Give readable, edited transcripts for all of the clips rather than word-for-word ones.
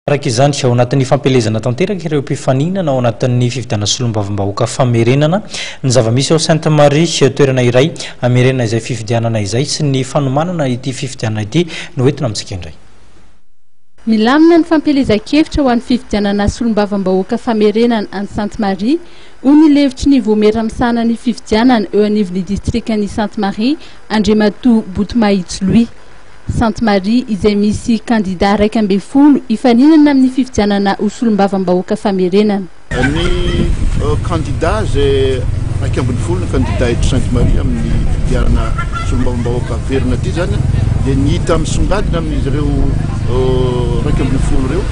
Araka izany, ao anatin'ny fampielezana tanteraka ireo mpifaninana ao anatin'ny fifidianana solombavambahoaka famerenana ny zava-misy ao Sainte Marie, toerana iray hamerenana izay fifidianana izay sy ny fanomanana ity fifidianana ity no entina amintsika indray. Milamina ny fampielezan-kevitra ho an'ny fifidianana solombavambahoaka famerenana any Sainte Marie, hoy ny lefitry ny Vaomiera misahana ny fifidianana eo anivon'ny distrikan'i Sainte Marie, Andriamatoa Botomahitsy Louis. Sainte Marie izay misy kandida 11 hifaninana amin'ny fifidianana ho solombavambahoaka famerenana. Ny kandida izay 11 ny kandida eto Sainte Marie amin'ny fifidianana solombavambahoaka averina ity izany dia ny hita misongadina amin'izy ireo 11 ireo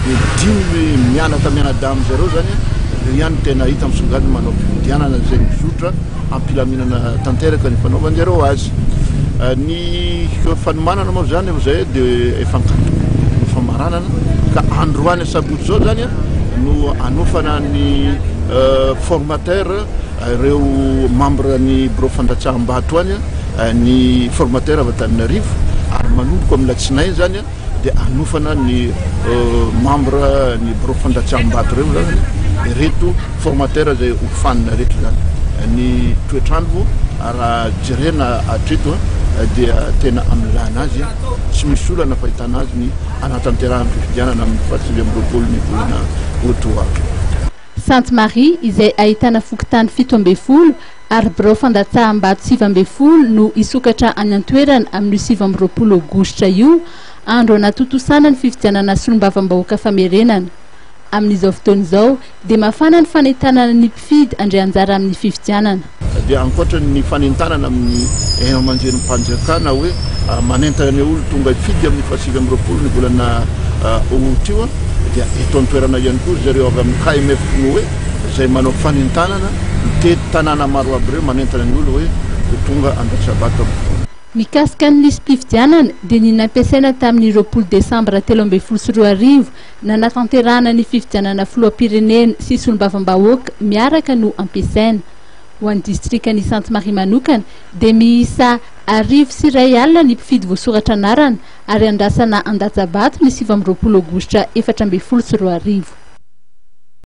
dia dimy mianaka mianadahy amin'izy ireo izany ireo ihany tena hita misongadina manao fifidianana izay mizotra am-pilaminana tanteraka ny fanaovan-jareo azy. Ny fanomanana moa izany izay dia efa ankatoky ny famaranana ka androany asabotsy izao izany no hanofana ny formateur ireo membre ny birao fandatsaham-bato any ny formateur avy Antananarivo ary manomboka amin'ny alatsinainy izany dia hanofana ny membre ny birao fandatsaham-bato ireo zany ireto formateur izay hofanina ireto zany. Ny toetr'andro raha jerena hatreto dia tena amilana azy, tsy misy olana fahitana azy ny hanatanterahana fifidianana amin'ny faha 29 ny volana août ho avy. Sainte Marie izay ahitana fokontany 17 ary birao fandatsaham-bato 19 no hisokatra any an-toerana amin'io 29 aogositra io, andro hanatontosana ny fifidianana solombavambahoaka famerenana. Amin'izao fotoana izao dia mafana ny fanentanana ny mpifidy handray anjara amin'ny fifidianana. Dia ankoatra ny fanentanana amin'ny haino aman-jerim-panjakana hoe manentana ny olona tonga hifidy amin'ny faha 29 ny volana août io dia eto an-toerana ihany koa ry zareo avy amin'ny KMF Pnoe izay manao fanentanana mitety tanàna maro aby ireo manentana ny olona hoe ho tonga handatsa-bato amin'ny fotoana. Mikasika ny lisi-pifidianana dia ny nampiasaina tamin'ny 20 desambra 2013 nanatanterahana ny fifidianana filoham-pirenena sy solombavambahoaka miaraka no ampiasaina. Ho an'ny distrikan'i Sainte Marie manokana dia miisa 101 ny mpifidy voasoratra anarana ary andrasana handatsa-bato ny 29 aogositra 2014.